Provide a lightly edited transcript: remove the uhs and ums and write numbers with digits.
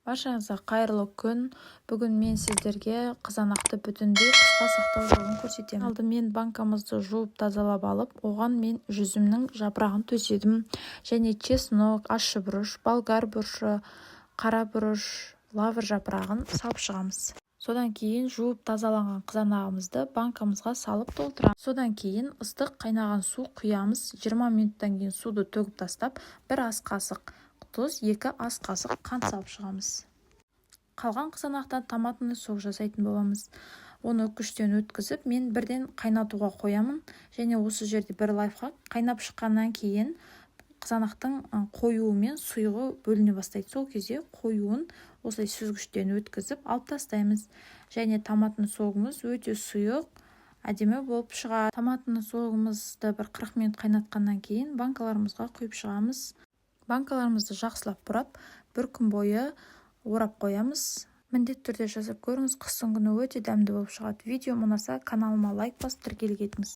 Баршаңызға қайырлы күн! Бүгін мен сіздерге қызанақты бүтіндей қысқа сақтау жолын көрсетемін. Алдымен банкамызды жуып, тазалап алып, оған мен жүзімнің жапырағын төседім және чеснок, ащы бұрыш, болгар бұрышы, қара бұрыш, лавр жапырағын салып шығамыз. Содан кейін жуып тазаланған қызанағымызды банкамызға салып толтырамыз. Содан кейін ыстық қайнаған су құямыз. 20 минуттан кейін суды төгіп тастап, 1 ас қасық тұз, 2 ас қасық қант салып шығамыз. Қалған қызанақтан томатный сок жасайтын боламыз. Оны үккіштен өткізіп, мен бірден қайнатуға қоямын. Және осы жерде бір лайфхак: қайнап шыққаннан кейін қызанақтың қоюы мен сұйығы бөліне бастайды. Сол кезде қоюын осылай сүзгіштен өткізіп алып тастаймыз және томатный согымыз өте сұйық, әдемі болып шығады. Томатный согымызды бір 40 минут қайнатқаннан кейін банкаларымызға құйып шығамыз. Банкаларымызды жақсылап бұрап, бір күн бойы орап қоямыз. Міндетті түрде жасап көріңіз, қыстың күні өте дәмді болып шығады. Видеом ұнаса, каналыма лайк басып, тіркеле кетіңіз.